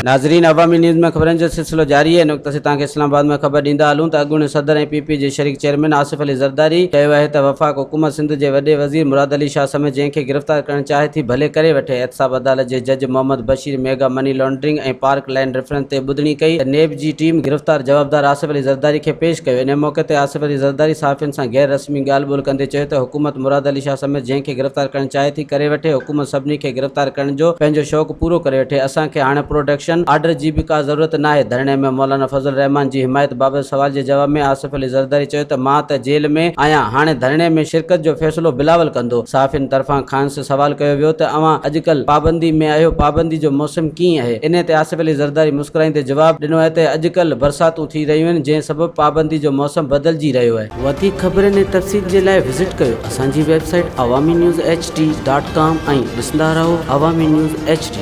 ناظرين عوامي نيوز ۾ خبرن جو سلسلو جاري آهي. هن وقت اسين توهان کي اسلام آباد مان خبر ڏيندا هلون ته اڳوڻي صدر ۽ پي پي جي شريڪ چيئرمين آصف علي زرداري چيو آهي ته وفاق حڪومت سنڌ جي وڏي وزير مراد علي شاهه سميت جنهن کي گرفتار ڪرڻ چاهي ٿي ڀلي ڪري وٺي. احتساب عدالت جي جج Muhammad Bashir mega money laundering ۽ Park Lane reference تي ٻڌڻي ڪئي ته نيب جي ٽيم گرفتار جوابدار آصف علي زرداري کي پيش ڪيو. انهي موقعي تي آصف علي زرداري صحافين سان غير رسمي ڳالهه ٻولهه ڪندي چيو ته حڪومت مراد علي شاهه سميت جنهن کي گرفتار ڪرڻ چاهي ٿي ڪري وٺي، حڪومت سڀني کي گرفتار ڪرڻ جو پنهنجو شوق پورو ڪري وٺي، اسان کي هاڻي پروڊڪشن آرڊر جي به ڪا ضرورت ناهي. ڌرڻي ۾ مولانا فضل الرحمان جي حمايت بابت سوال جي جواب ۾ آصف علي زرداري چيو ته مان ته جيل ۾ آهيان، هاڻي ڌرڻي ۾ شرڪت جو فيصلو بلاول ڪندو. صحافين طرفان کانئس سوال ڪيو ويو ته اوهان اڄڪلهه پابندي ۾ آهيو، پابندي جو موسم ڪيئن اهي؟ انهي تي آصف علي زرداري مسڪرائيندي جواب ڏنو آهي ته اڄڪلهه برساتون ٿي رهيون آهن، جنهن سبب پابندي جو موسم بدلجي رهيو آهي. وڌيڪ خبرن ۽ تفصيل جي لاء وزٽ ڪيو اسان جي website Awami news H D dot com ۽ ڏسندا رهو عوامي نيوز ايڇ ڊي.